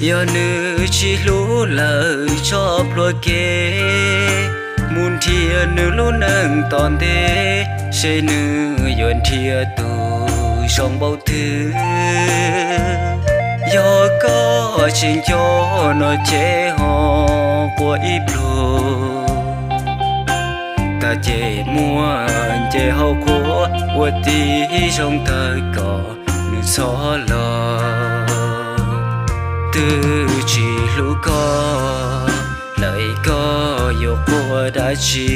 Yog nws tsis hlub lawm tso plhuav kev, mus nrhiav nws lub neej tom ntej, seb nws yuav nrhiav tus zoo npaum twg. Yog koj tsis nco no ces ho quaj ib pluag, tag ces muaj nce hauv qhuav ua tib zoo tawm kom nws txhob los. Twb tsis hlub koj lawm koj yuav quaj dab tsi?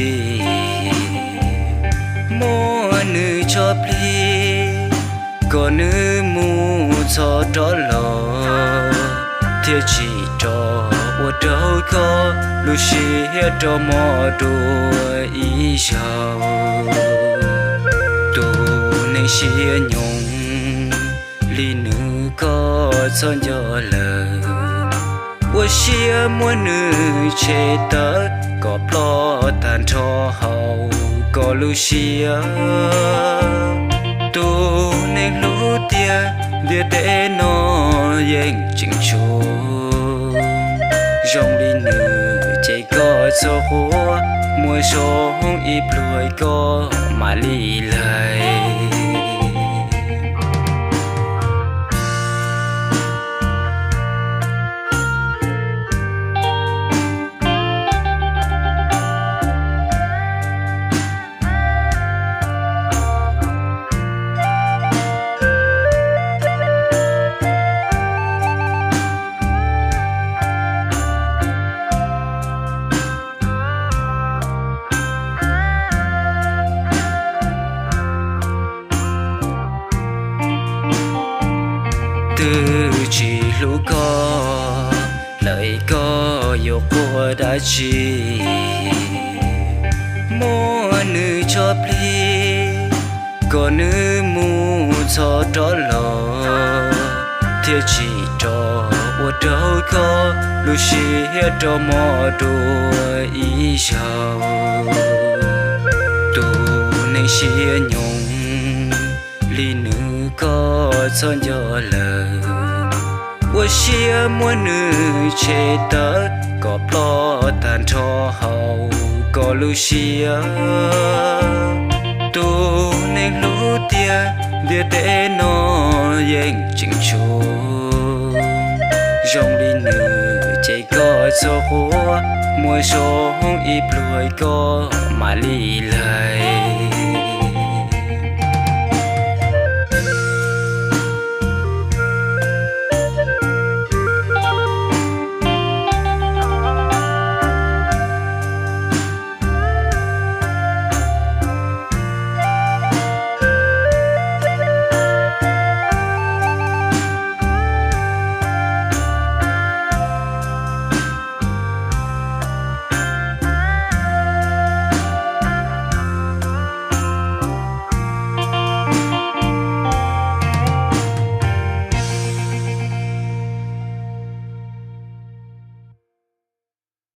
Muab nws tso plig kom nws mus txhob rov los, thiaj tsis rov ua rau koj lub siab rov mob dua ib zaug. Tus neeg siab nyoog li nws koj txhob nco lawm, ua siab muab nws tshem tawm kom ploj tag nrho hauv koj lub siab. Tus neeg hlub tiag ntiaj teb no yeej tseem tshuav, zoo li nws ces koj txhob quaj, muaj zoo ib pluag koj mam li lais. Twb tsis hlub koj lawm koj yuav quaj dab tsi? Muab nws tso plig kom nws mus txhob rov los, thiaj tsis rov ua rau koj lub siab rov mob dua ib zaug. Tus neeg siab nyoog li nws koj txhob nco lawm, ua siab muab nws tshem tawm kom ploj tag nrho hauv koj lub siab. Tus neeg hlub tiag ntiaj teb no yeej tseem tshuav, zoo li nws ces koj txhob quaj, muaj zoo ib pluag koj mam li lais.